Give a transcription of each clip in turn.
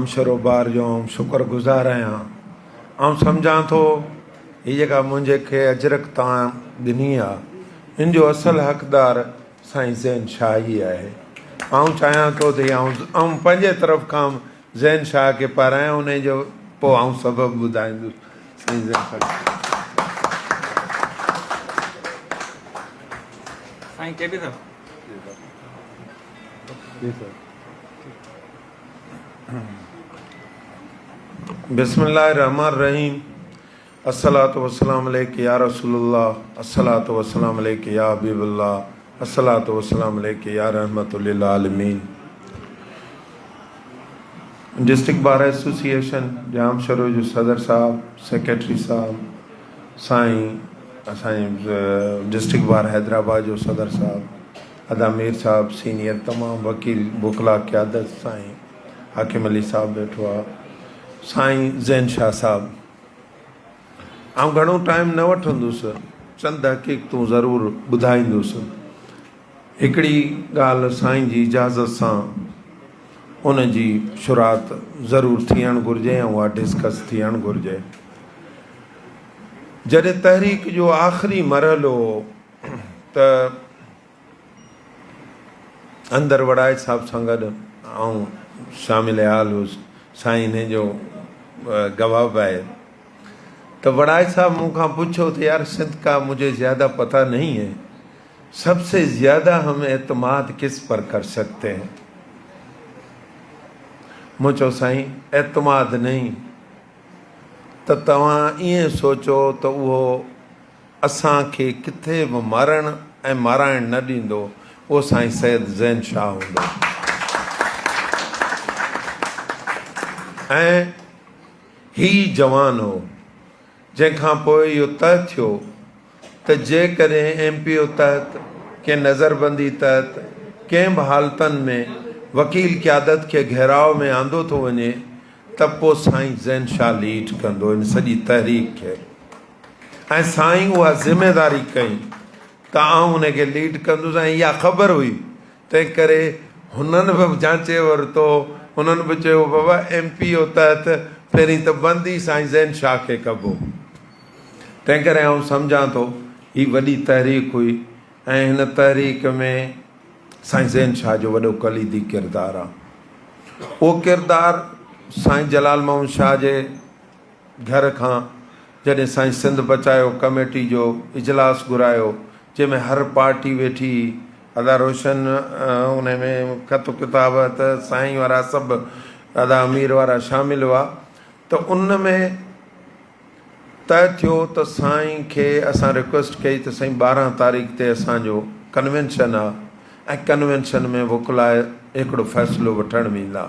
ڄامشورو بار جو آئون شڪر گذار آهيان. آئون سمجهان ٿو هي جيڪا منهنجي کي اجرڪ توهان ڏني آ ان جو اصل حقدار سائين زين شاهه ئي آهي. آئون چاهيان ٿو ته هي آئون آئون پنهنجي طرف کان زين شاهه کي پارايان انهي جو پوء آئون سبب ٻڌائيندس سائين زين شاهه. سائين ڪي بي صاحب. جي سر. بسم الله الرحمن الرحيم الصلوة والسلام عليك يا رسول الله الصلوة والسلام عليك يا حبيب الله الصلوة والسلام عليك يا رحمت للعالمين ڊسٽرڪٽ بار ايسوسيئيشن ڄامشورو جو صدر صاحب سيڪريٽري صاحب سائين اسان جي ڊسٽرڪٽ بار حيدرآباد جو صدر صاحب ادا مير صاحب سينيئر تمام وڪيل وڪلا قيادت سائين حاڪم علي صاحب ويٺو آ سائين زين شاھ صاحب آئون گهڻو ٽائيم نه وٺندس چند حقيقتون ضرور ٻڌائيندس هڪڙي ڳالهه سائين جي اجازت سان ان جي شروعات ضرور ٿيڻ گهرجي ۽ اها ڊسڪس ٿيڻ گهرجي جڏهن تحريڪ جو آخري مرحلو ته اندر وڙائچ صاحب سان گڏ آئون شامل حال هيس، سائين انهي جو گواهه به آهي ته وڙائچ صاحب مون کان پڇيو ته يار سنڌ ڪا مجهي زياده پتا نهين هي، سب سي زياده هم اعتماد ڪس پر ڪر سڪتي هين؟ مون چيو سائين اعتماد نهين ته توهان ائين سوچو ته اهو اسان کي ڪٿي به مرڻ ۽ مارائڻ نه ڏيندو، اهو سائين سيد زين شاهه هوندو. ۽ هي جوان هو، جنهن کان پوء اهو طئه ٿيو ته جيڪڏهن ايم پي او تحت ڪنهن نظربندي تحت ڪنهن به حالتن ۾ وڪيل قيادت کي گهيراء ۾ آندو ٿو وڃي ته پوء سائين زين شاهه ليڊ ڪندو ان سڄي تحريڪ کي. ۽ سائين اها ذميواري ڪئي ته آئون ان کي ليڊ ڪندس ۽ اها خبر هئي تنهن ڪري هنن به جانچي ورتو هنن به چيو بابا ايم پي او تحت پهرين ته بند ئي سائين زين شاهه کي ڪبو تنهن ڪري آئون سمجهان ٿو هي وڏي تحريڪ هئي ۽ هن تحريڪ ۾ سائين زين شاهه جو وڏو ڪليدي ڪردار آهي اهو ڪردار سائين جلال محمد شاهه جي گهر کان جڏهن سائين سنڌ بچايو ڪميٽي جو اجلاس گهرايو جنهن ۾ هر پارٽي ويٺي هئي ادا روشن انهي ۾ خط و ڪتابت سائين وارا سڀ ادا امير وارا شامل هئا ته ان ۾ طئه ٿيو ته سائين کي اسان رڪويسٽ ڪئي ته سائين 12 تاريخ تي اسان جو ڪنوينشن آ ۽ ڪنوينشن ۾ وڪلاء هڪڙو فيصلو وٺڻ ويندا.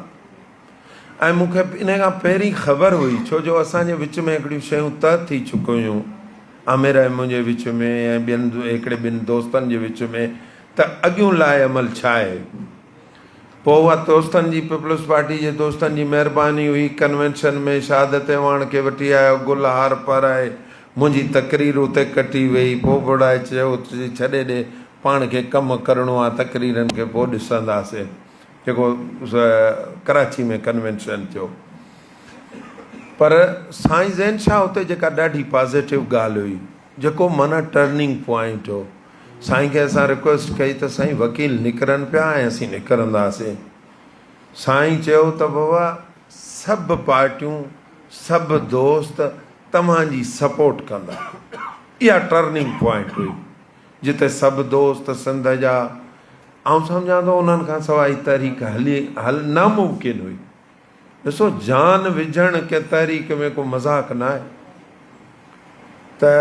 ۽ مون کي انهيء کان پهرين خبر هئي، ڇو جو اسان جي وچ ۾ هڪڙيون شيون طئه ٿي چڪيون هيون، عامر ۽ منهنجي وچ ۾ ۽ ٻين هڪڙي ٻن دوستن جي وچ ۾ ته اڳيون لاء عمل ڇا آهي. پوء اها دوستن جي پيپلز پارٽي جي دوستن جي مهرباني هئي، ڪنوينشن ۾ شهادت اعواڻ کي وٺي آيو، گل هار پارائي منهنجي تقرير اتي ڪٽي ويئي، پوء بڙائي چيو ته ڇڏي ڏي، پاڻ کي ڪم ڪرڻو آ، تقريرن کي پوء ڏسنداسين. جيڪو ڪراچي ۾ ڪنوينشن ٿيو پر سائين زين شاهه اتي جيڪا ڏاڍي پازيٽو ڳالهه هئي جيڪو معنيٰ ٽرننگ پوائنٽ هو سائين کي اسان رڪويسٽ ڪئي ته سائين وڪيل نڪرن پيا ۽ اسين نڪرنداسين سائين چيو ته بابا سڀ پارٽيون سڀ دوست توهان جي سپورٽ ڪندا اها ٽرننگ پوائنٽ هئي جتي سڀ دوست سنڌ جا آئون سمجهان ٿو انهن کان سواء هي تحريڪ هلي هل ناممڪن هئي. ڏسو جان وجهڻ ڪنهن تحريڪ ۾ ڪو مذاق ناهي ته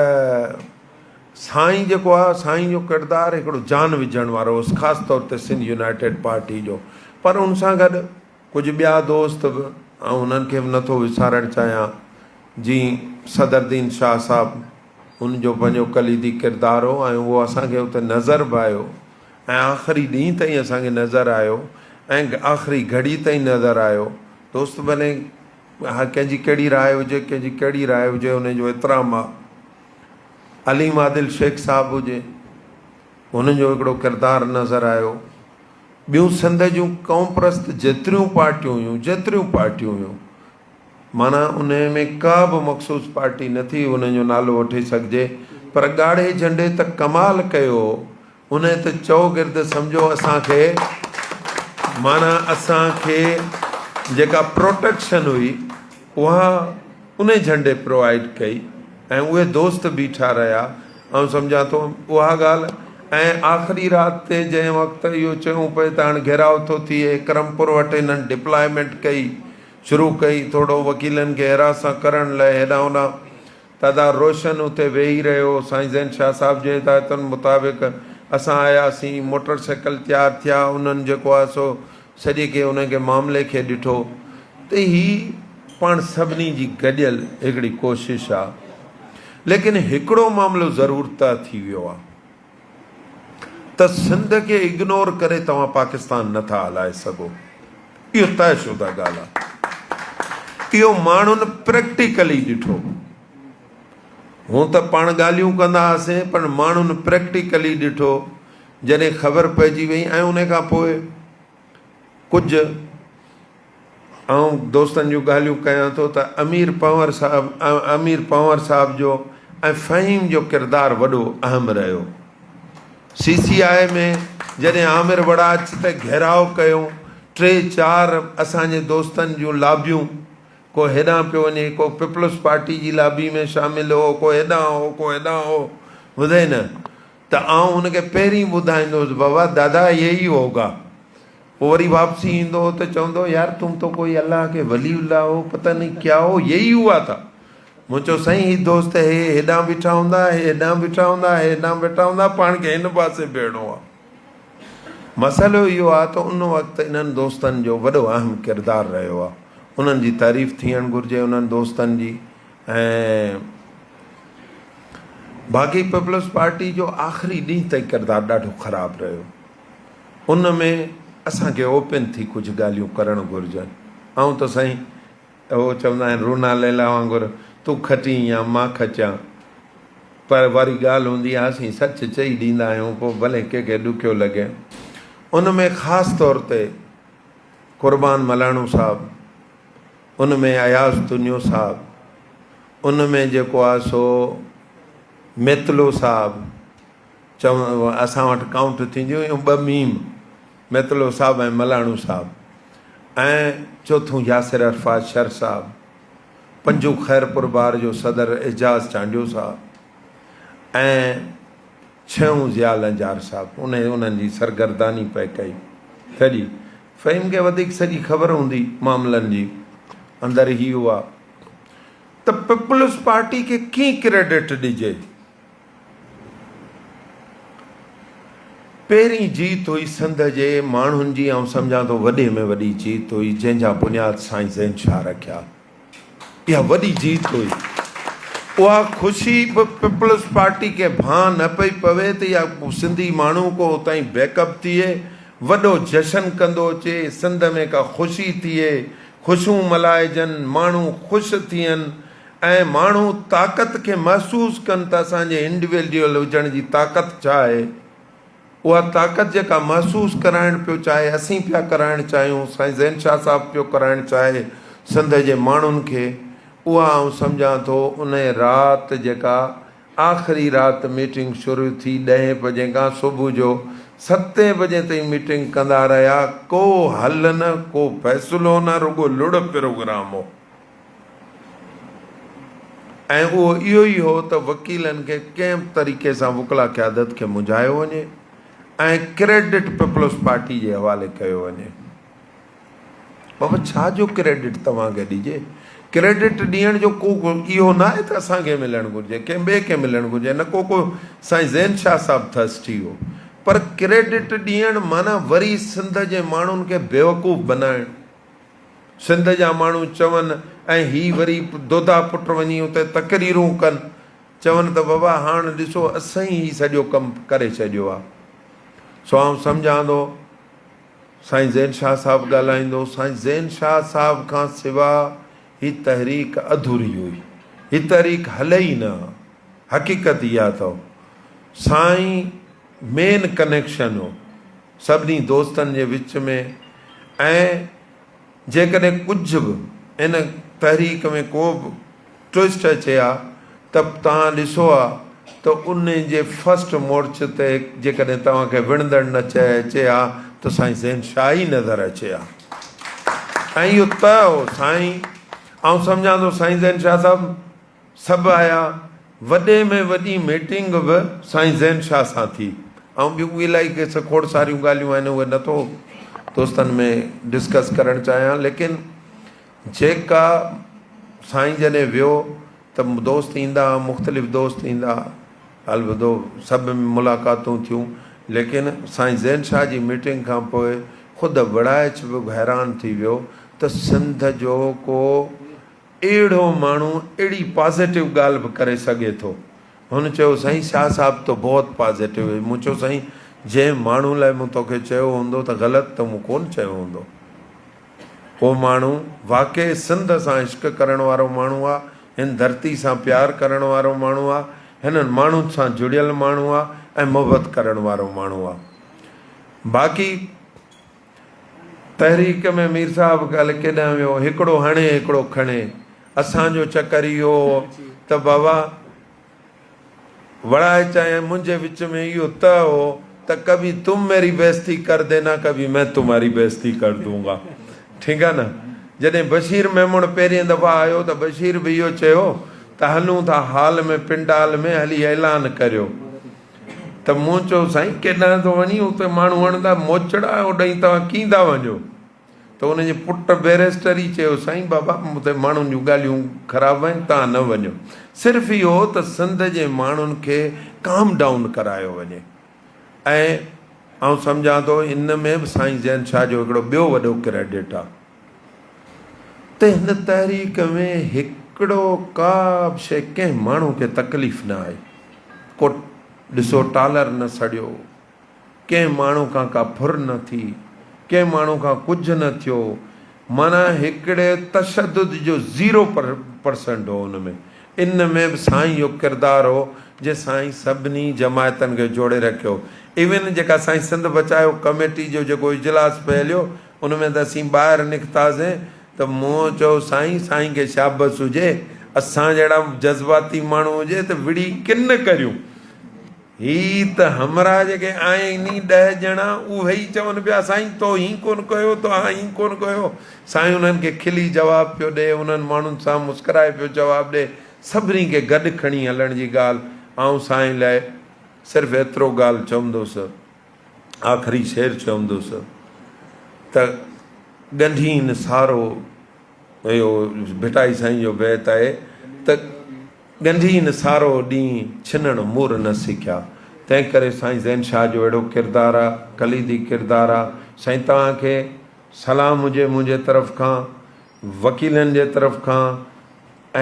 سائين جيڪو آهي سائين جو ڪردار هڪڙو جان وجهڻ وارو هو خاص طور تي سنڌ يونائيٽيڊ پارٽي جو پر ان سان گڏ ڪجهه ٻيا دوست به آئون انهن کي به نٿو وسارڻ چاهيان جي صدر الدين شاهه صاحب ان جو پنهنجو ڪليدي ڪردار هو ۽ اهو اسان کي اتي نظر به آيو ۽ آخري ڏينهن تائين اسان کي نظر آيو ۽ آخري گهڙي تائين نظر آيو دوست ڀلي ڪنهن جي ڪهڙي راء هجي ڪنهن جي ڪهڙي راء هجي ان جو احترام آ عليم عادل شيخ صاحب هجي هن جو هڪڙو ڪردار نظر آيو. ٻيون سنڌ جون قومپرست جيتريون پارٽيون هيون، جيتريون پارٽيون هيون، معنيٰ انهي ۾ ڪا به مخصوص پارٽي نه ٿي انهن جو نالو وٺي سگهجي، پر ڳاڙهي جهنڊي ته ڪمال ڪيو هو، انهي ته چؤگرد سمجهو اسان کي معنيٰ اسان کي جيڪا پروٽيڪشن هئي اها انهي جهنڊي پرووائيڊ ڪئي ۽ اهي دوست بيٺا رهيا. آئون سمجهان ٿو اها ڳالهه ۽ آخري رات تي جنهن وقت اهو چيون پئي ته هاڻ گهيراء ٿو ٿئي، ڪرمپور وٽ هنن ڊپلائمينٽ ڪئي، شروع ڪئي، ٿورو وڪيلن کي هراسان ڪرڻ لئه هيڏانهن هوڏانهن ته ادا روشن اتي ويهي رهيو، سائين زين شاهه صاحب جي هدايتن مطابق اسان آياسين، موٽر سائيڪل تيار ٿيا، انهن جيڪو آهي سو سڄي کي ان کي معاملي کي ڏٺو ته هي پاڻ سڀني جي گڏيل هڪڙي ڪوشش آ ليڪن هڪڙو معاملو ضرور طئه ٿي ويو آ ته سنڌ کي اگنور ڪري توهان پاڪستان نه ٿا هلائي سگهو اهو طئه شده ڳالهه آ اهو ماڻهن پريڪٽيڪلي ڏٺو هون ته پاڻ ڳالهيون ڪندا هئاسين پر ماڻهن پريڪٽيڪلي ڏٺو جڏهن خبر پئجي وئي ۽ ان کان پوء ڪجهه آئون دوستن جون ڳالهيون ڪيان ٿو ته امير پنهور صاحب امير پنهور صاحب جو ۽ فهيم جو ڪردار وڏو اهم رهيو. سي سي آء ۾ جڏهن عامر وڙاچ تي گهيراء ڪيو ٽي چار اسان جي دوستن جون لابيون ڪو هيڏانهن پيو وڃي ڪو پيپلز پارٽي جي لابي ۾ شامل هو ڪو هيڏانهن هو ڪو هيڏانهن هو ٻڌئي نه ته آئون هن کي پهرين ٻڌائيندو هوس بابا دادا يي ئي هوگا. پوء وري واپسي ايندو هو ته چوندو هو يار تم تو ڪوئي الله ڪي ولي الله هو پتا نهين ڪيا هو يي ئي هوا ٿا. مون چيو سائين هي دوست هي هيڏانهن بيٺا هوندا هي هيڏانهن بيٺا هوندا هي هيڏانهن بيٺا هوندا پاڻ کي هن پاسي بيهڻو آهي. مسئلو اهو آهي ته ان وقت انهن دوستن جو وڏو اهم ڪردار رهيو آهي. انهن جي تعريف ٿيڻ گهرجي انهن دوستن جي ۽ باقي پيپلز پارٽي جو آخري ڏينهن تائين ڪردار ڏاڍو خراب رهيو. ان ۾ اسان کي اوپن ٿي ڪجهه ڳالهيون ڪرڻ گهرجن. آئون ته سائين اهو چوندا آهن رونا ليلا وانگر تون کٽين يا مان کٽيان پر واري ڳالهه هوندي آهي اسين سچ چئي ڏيندا آهيون پوء ڀلي ڪنهن کي ڏکيو لڳي. ان ۾ خاص طور تي قربان ملاڻو صاحب ان ۾ اياز تنيو صاحب، ان ۾ جيڪو آهي سو ميتلو صاحب، چون اسان وٽ ڪائونٽ ٿينديون هيون ٻه ميم، ميتلو صاحب ۽ ملاڻو صاحب ۽ چوٿون ياسر عرفات شر صاحب، پنجون خيرپور بار جو صدر اعجاز چانڊيو صاحب ۽ ڇهون ضياء لنجار صاحب انهي انهن جي سرگرداني پئي ڪئي سڄي فهيم کي وڌيڪ سڄي خبر هوندي معاملن جي اندر هي هئا ته پيپلز پارٽي کي ڪيئن ڪريڊٽ ڏجي پهرين جيت هئي سنڌ جي ماڻهن جي آئون سمجهان ٿو وڏي ۾ وڏي جيت هئي جنهن جا بنياد سائين زين شاهه رکيا اها وڏي جيت هئي. اها خوشي به پيپلز پارٽي کي ڀانء نه پئي پوي ته اها سنڌي ماڻهو ڪو اتان بيڪ اپ ٿئي، وڏو جشن ڪندو اچي، سنڌ ۾ ڪا خوشي ٿئي، خوشيون ملهائجن، ماڻهو خوش ٿين ۽ ماڻهو طاقت کي محسوس ڪن ته اسان جي انڊيويجوئل هجڻ جي طاقت ڇا آهي. اها طاقت جيڪا محسوس ڪرائڻ پيو چاهي، اسين پيا ڪرائڻ چاهيون، سائين زين شاهه صاحب پيو ڪرائڻ چاهي سنڌ جي ماڻهن کي، اها آئون سمجهان ٿو انهي رات جيڪا آخري رات ميٽنگ شروع ٿي ڏهين بجي کان صبح جو ستين بجي تائين ميٽنگ ڪندا رهيا، ڪو حل نه، ڪو فيصلو نه، رڳو لڙ پروگرام هو. ۽ اهو اهو ئي هو ته وڪيلن کي ڪنهن به طريقي سان وڪلا قيادت کي منجهايو وڃي ۽ ڪريڊٽ پيپلز پارٽي جي حوالي ڪيو وڃي. بابا ڇا جو ڪريڊٽ توهان کي ڏجي؟ ڪريڊٽ ڏيڻ جو ڪو اهو نه آهي ته اسان کي ملڻ گهرجي، ڪنهن ٻئي کي ملڻ گهرجي، نه ڪو ڪو سائين زين شاهه صاحب ٿرسٽي هو. پر ڪريڊٽ ڏيڻ معنيٰ وري سنڌ جي ماڻهن کي بيوقوف بنائڻ. سنڌ جا ماڻهو چون ۽ هي وري دودا پٽ وڃي اتي تقريرون ڪن، چون ته بابا هاڻ ڏسو اسين هي سڄو ڪم ڪري ڇڏيو آ. سو آئون سمجهان ٿو سائين زين شاهه صاحب ڳالهائيندو، سائين زين شاهه صاحب کان سوا هي تحريڪ اڌوري هئي، هي تحريڪ هلي ئي نه ها، حقيقت اها اٿو. سائين مين ڪنيڪشن هو. سڀني دوستن جي وچ ۾ ۽ جيڪڏهن ڪجهه به ان تحريڪ ۾ ڪو به ٽوئسٽ اچي ها ته توهان ڏسو ها ته ان جي فرسٽ مورچ تي جيڪڏهن توهان کي وڻندڙ نه اچي ها ته سائين زين شاهه ئي نظر اچي ها ۽ اهو طئه هو سائين آئون سمجهان ٿو سائين زين شاهه صاحب سڀ آيا، وڏي ۾ وڏي ميٽنگ به سائين زين شاهه سان ٿي. آئون ٻيون به الائي ڪي کوڙ ساريون ڳالهيون آهن اهي نٿو دوستن ۾ ڊسڪس ڪرڻ چاهيان ليڪن جيڪا سائين جڏهن ويو ته دوست ايندا مختلف دوست ايندا البدو سڀ ملاقاتون ٿيون ليڪن سائين زين شاهه جي ميٽنگ کان پوء خود وڙائچ به حيران ٿي ويو ته سنڌ جو ڪو اهڙو ماڻهو اهڙي پازيٽو ڳالهه به ڪري سگهي ٿو. هن چيو سائين شاهه صاحب تو بهت پازيٽو هي. مون چيو سائين جنهن ماڻهو لاء مون توکي چيو هوندو ته غلط ته مون ڪونه چيو هوندو. اهو ماڻهو واقعي سنڌ سان عشق ڪرڻ وارو ماڻهو آ، هن ڌرتي سان پيار ڪرڻ وارو ماڻهو آ، هنن ماڻهن سان جڙيل ماڻهو آ ۽ محبت ڪرڻ وارو ماڻهو آ. باقي. تحريڪ ۾ مير صاحب ڪالهه ڪيڏانهن ويو، هڪڙو هڻي هڪڙو کڻي. اسان جو چڪر اهو هو ته بابا وڙائي چانهه منهنجي وچ ۾ اهو طئه هو ته ڪڀي تم ميري بيستي ڪر دينا ڪڀي مين تمهاري بيستي ڪر دون گا. ٺيڪ آ نه. جڏهن بشير ميمڻ پهرين دفعا آيو ته بشير به اهو چيو ته هلون ٿا هال ۾ پنڊال ۾ هلي اعلان ڪريو. ته مون چيو سائين ڪيڏانهن ٿو وڃين اتي ماڻهو هڻندا موچڙا اوڏانهن توهان ڪيئن ٿا وڃو ته ان جي پٽ بئريسٽر ئي چيو سائين بابا اتي ماڻهن جون ڳالهيون خراب آهن توهان نه وڃو صرف اهو ته سنڌ جي ماڻهن کي ڪام ڊائون ڪرايو وڃي ۽ آئون سمجهان ٿو ان ۾ به سائين زين شاهه جو هڪڙو ٻيو وڏو ڪريڊٽ آهي ته هن تحريڪ ۾ هڪڙو ڪا به شيء ڪنهن ماڻهو کي تڪليف نه آئي. ڪو ڏسو ٽالر نه سڙيو، ڪنهن ماڻهو کان ڪا ڦر نه ٿي، ڪنهن ماڻهو کان ڪجهه نه ٿيو، معنيٰ هڪڙي تشدد جو زيرو پرسنٽ هو ان ۾. ان ۾ به سائين جو ڪردار هو جنهن سائين سڀني جماعتن کي جوڙي رکيو. ايون جيڪا سائين سنڌ بچايو ڪميٽي جو جيڪو اجلاس پئي هليو ان ۾ ته اسين ٻاهر نڪتاسين ته مون چيو سائين سائين کي شابس هجي اسان جهڙا جذباتي ماڻهو هجي ته وڙهي ڪن نه ڪريون. هي ته همراهه جيڪي آهن ئي ڏهه ڄڻا اهي ئي چون پيا سائين تو هين ڪونه ڪيو تو هين ڪونه ڪيو. سائين انهن کي کلي جواب پيو ڏي انهن ماڻهن سان مسڪرائي پيو جواب ڏي سڀني کي گڏ کڻي هلڻ جي ڳالهه آئون سائين لاء صرف ايترو ڳالهه چوندس. آخري شعر چوندس ته ڳنڍين سارو اهو ڀٽائي سائين جو بيت آهي ته ڳنڍين سارو ڏينهن ڇنڻ مور نه سکيا تنهن ڪري سائين زين شاهه جو اهڙو ڪردار آ ڪليدي ڪردار آ سائين توهان کي سلام هجي منهنجي طرف کان وڪيلن جي طرف کان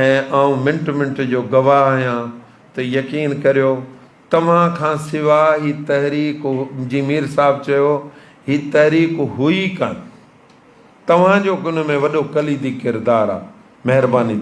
۽ آئون منٽ منٽ جو گواهه آهيان ته يقين ڪريو توهان کان سوا هي تحريڪ جي مير صاحب چيو هي تحريڪ هئي ڪانه. توهان جو ان ۾ وڏو ڪليدي ڪردار آ. مهرباني.